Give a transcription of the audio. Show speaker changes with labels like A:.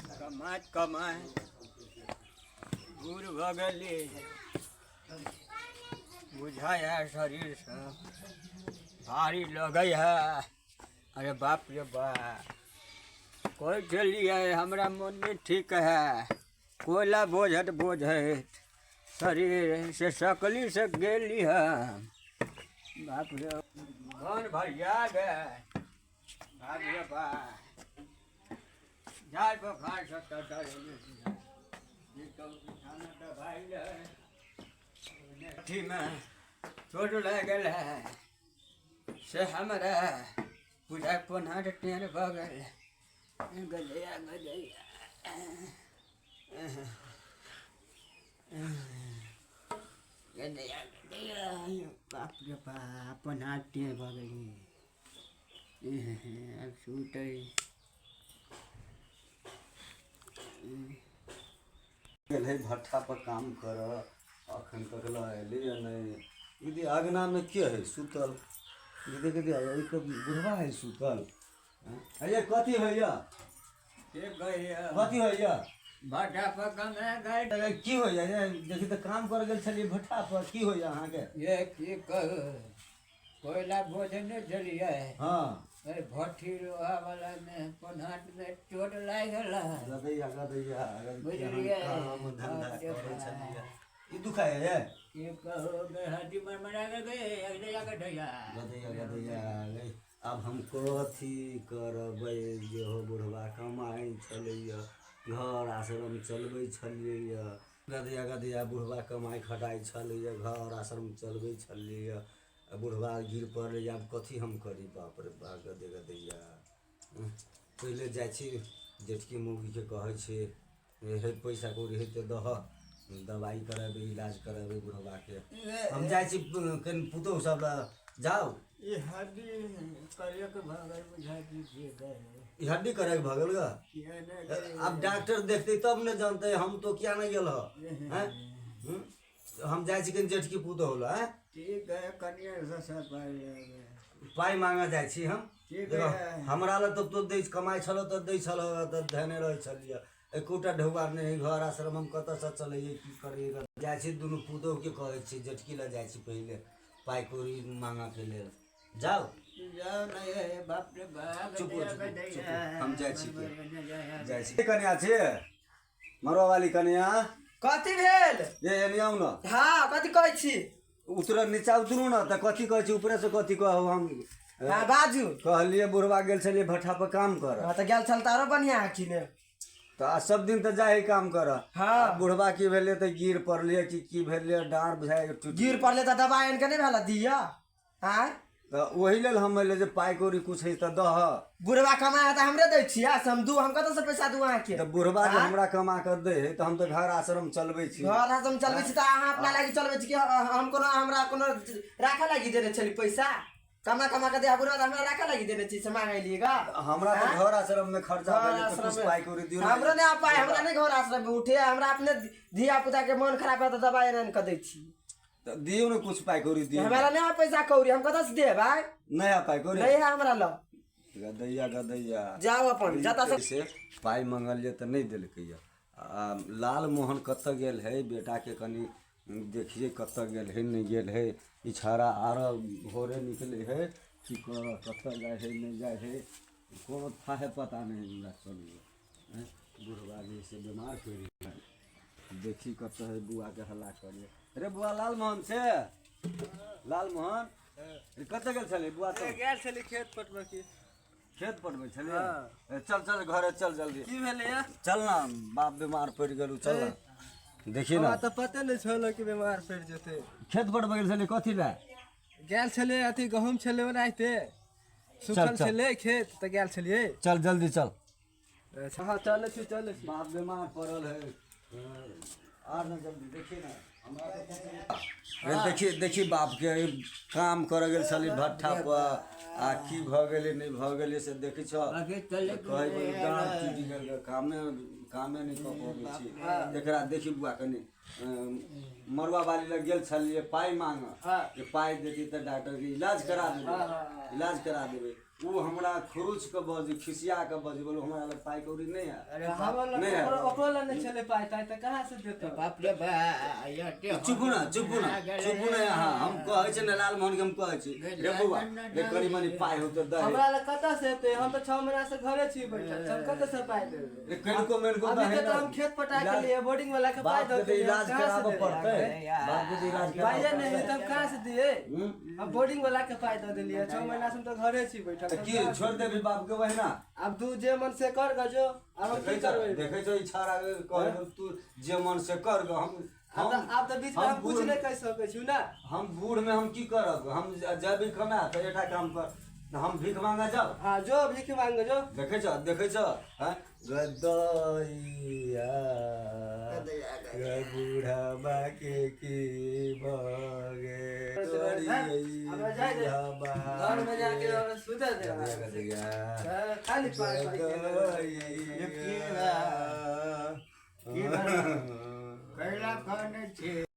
A: कमाइत कमाइत बूढ़ भऽ गेली बुझाइ है शरीर सब भारी लगै है अरे बाप रे बाप कोइ गेलियै हमरा मोन नहि ठीक है कोयला बोझत बोझैत शरीर से सकली से गेली है बाप रे मन भरिया गेल बाप रे बाप झाड़ बोखार सब अथीमे चोट लागि गेल है से हमरा बुझाइ कोना टेढ़ भऽ गेल गजैया गजैया गजैया गजैया बाप रे बाप कोना टेढ़ भऽ गेली आब सुतै
B: गेल है भट्ठा पर काम करऽ अखन तक लऽ अयलैए नहि दीदी अङ्गनामे के हइ सुतल दीदी दीदी ई तऽ बुढ़बा हइ सुतल अरे कथी होइए
A: के गैया
B: कथी होइए
A: भट्ठा पर कमे गए
B: अरे की होइए ये देखी तऽ काम कर गेल छलियै भट्ठा पर की होइए अहाँके
A: ये की कहू कोयला भोजने छलियै
B: हँ
A: अरे भट्ठी लोहा वाला मे कोन्हाट मे चोट लागि गेल है
B: गदैया गदैया
A: बुझलियै।
B: काम धंधा करै छलियै ई दुखाइ है
A: की कहू गे हड्डी मरमरा के गए अगले जाके ढैया
B: गदैया गदैया गै आब हम कथी करबै जे हो बुढ़बा कमाइ छलैया घर आश्रम चलबै छलियै गदैया गदैया बुढ़बा कमाइ खटाइ छलैया घर आश्रम चलबै छलियै आ बुढ़बा गिर पड़लै आब कथी हम करी बाप रे बाप गदे गदैया पहिले जाइ छी जेठकी मौगीके कहै छी हे पैसा कौड़ी हइ तऽ दहऽ दबाइ करेबै इलाज करेबै बुढ़बाके हम जाइ छी कनि पुतहु सब लग जाउ
A: ई हड्डी करैके भऽ गेल बुझाइ छी
B: ई हड्डी करैके भऽ गेल ग
A: किया नहि
B: आब डॉक्टर देखतै तब ने जानतै हम तो किया नहि गेल हँ हैं हूँ? हम जाइ छी कनि जेठकी पुतहु लग आँय
A: ठीक है कनिए से पाइ लेबै
B: पाइ मांगऽ जाइ छी हम
A: ठीक
B: देखो,
A: है।
B: हमरा लग तऽ तो दै कमाइ छलौ तऽ दै छलौ तऽ धेने रहै छलियै एकोटा ढौआ नहि हइ घर आश्रम हम कतऽसँ चलैयै की करियै जाइ छी दुनू पुतोहुके कहै छी जेठकी लग जाइ छी पहिले पाइ कौड़ी मांगऽके लेल जाउ
A: जाउ नहि है बाप रे बाप
B: चुप हो, चुप हो, चुप हो। हम जाइ छी के जाइ छी कनिया छी मरुआ वाली कनिया
C: कथी भेल
B: ये एने आउ न
C: हाँ कथी कहै छी
B: उतर नीचा उतरू ने तऽ कथी कहै छी ऊपरे से कथी कहू हम
C: हाँ बाजू
B: कहलियै बुढ़वा गेल छलियै भट्ठा पर काम करऽ
C: हाँ तऽ गेल छल तऽ आरो बढ़िआँ है कि ने
B: तऽ आ सब दिन तऽ जाइ है काम करऽ
C: हाँ।
B: बुढ़वा की भेलै तऽ गिर पड़लियै कि की भेलै डाँड़ बुझाइ टूटि
C: गिर पड़लै तऽ दबाइ आनि कऽ नहि भेल दिअ आँय
B: तऽ ओहि लेल हम एलियै जे पाइ कौड़ी कुछ है तऽ दह
C: बुढ़वा कमाए है तऽ हमरे दै छियै से हम दू हम कतऽसँ पैसा दू अहाँके
B: तऽ बुढ़वा जे
C: आँय?
B: हमरा कमा कऽ दै है तऽ हम तऽ घर आश्रम चलबै छी
C: घर हम चलबै छी तऽ अहाँ अपना लागी चलबै छी कि हम कोनो हमरा कोनो राखऽ लागी देने छली पैसा कमा कमा कऽ दे बुढ़वा तऽ हमरा राखऽ लागी देने छी से मांगै लिए गा
B: हमरा तऽ
C: आँय?
B: घर आश्रम में खर्चा
C: घर
B: भेलै तऽ
C: आश्रम
B: कुछ
C: में-
B: पाइ कौड़ी दियौ ने।
C: हमरो नहि पाइ हमरा नहि घर आश्रम में उठे हमरा अपने धिया पुता के मन खराब है तऽ दबाइ आनि कऽ दै छी
B: तऽ दियौ ने कुछ पाइ कौड़ी दियौ
C: हमरा नहि है पैसा कौड़ी हम कतऽ से देब आय
B: नहि है पाइ कौड़ी
C: नहीं है हमरा लग
B: गदैया गदैया
C: जाओ अपन जतऽ से
B: से पाइ मंगलियै तऽ नहि देलकै आ लाल मोहन कतऽ गेल है बेटाके कनि देखियै कतऽ गेल है नहि गेल है ई छाड़ा आर भोरे निकलै है की करऽ कतऽ जाइ है नहि जाइ है कोनो थाहे पता नहि हमरा चलैए आँय बुढ़बा जे से बीमार पड़ि गेल देखी कतऽ है बुआके हल्ला करियै रे बुआ लाल मोहन से लाल मोहन रे कतऽ गेल छलै बुआ तो
D: गेल छली खेत पटबै की
B: खेत पटबै छलियै ए, चल चल घरे चल जल्दी
D: की भेलै
B: चल ना बाप बीमार पड़ि गेलू चल ना देखी ना
D: हमरा तऽ पते नहि छल कि बीमार पड़ि जेतै
B: खेत पटबै गेल छलियै कथी लए
D: गेल छलियै अथी गहूम छलै ओनाहिते सुखल
B: चल।
D: छलै खेत तऽ गेल छलियै
B: चल जल्दी चल
D: अच्छा हँ चलै छी चलै छी
B: बाप बीमार पड़ल है आर ना जल्दी देखिए ना हमरा तऽ देखिए देखिए बापके काम करऽ गेल छली भट्ठा पर आ की भऽ गेलै नहि भऽ गेलै से देखै छह
A: आगे चले
B: कहै बड़ी डाँड़ टूटि गेल कामे कामे नहि कऽ पबै छी एकरा देखी बुआ कनि मरुआ बाली लग गेल छलियै पाइ मांगऽ जे पाइ देती तऽ डॉक्टरके इलाज करा देबै इलाज करा देबै ओ हमरा खरुच के बज खिसिया के बज बोलो हमरा लग पाइ कौड़ी नहि है।
A: अरे बाप
D: हमरा
B: नहि
D: लग
B: है।
D: ओकरो लग नहि छलै पाइ ताइ तऽ कहाँ से देतौ?
A: बाप रे बा ये
B: चुप ना, चुप ना, चुप ना। अहाँ हम कहै छी ने लालमोहन के हम कहै छी रे बौआ रे कनि मनि पाइ हो तऽ दे।
D: हमरा लग कतऽ से हेतै? हम तऽ 6 महीना से घरे छी बैठल, हम कतऽ से पाइ देबै?
B: रे कनिको मेनको
D: अभी
B: दहे
D: तऽ
B: ना।
D: हम खेत पटा के
B: इलाज-
D: लिए बोर्डिंग वाला के पाइ
B: बाप
D: दऽ
B: के तऽ
D: के लिए,
B: इलाज
D: कहाँ से
B: कराबऽ
D: देबै
B: पड़तै,
D: अहाँके?
B: बाप के तऽ इलाज
D: पाइए
B: कराबऽ
D: नहि है
B: पड़तै।
D: तब कहाँ से दिए?
B: हूँ?
D: हम बोर्डिंग वाला के पाइ दऽ देलियै, 6 महीना से हम तऽ घरे छी बैठल।
B: तऽ की छोड़ि देबही बाप के वहिना?
D: आब तू जे मन से कर गजो, आब हम
B: देखै
D: की
B: छौ,
D: करबै?
B: देखै छौ ई छाड़ा कहै छौ, तू जे मन से कर ग। हम
D: आब तऽ आब तऽ बीच में हम कुछ
B: बूढ़-
D: नहि कहि सकै छी ना।
B: हम बूढ़ में हम की करब? हम जेबै कमाए तऽ एकटा काम कर, हम भीख मांगे जाउ?
D: हाँ, जो भीख मांगे जो।
B: देखै छ, देखै छ, हँ गदैया ग बूढ़ाबा के की भऽ गेल तोरी?
D: हमरा जाय दे।
B: बुढ़ाबा
D: घर में जाके हमरा सुते दे।
B: गदैया, गदैया।
D: हाँ, खाली पाइ पाइ के
B: गदैया।
A: की बा? कैला खाने छी।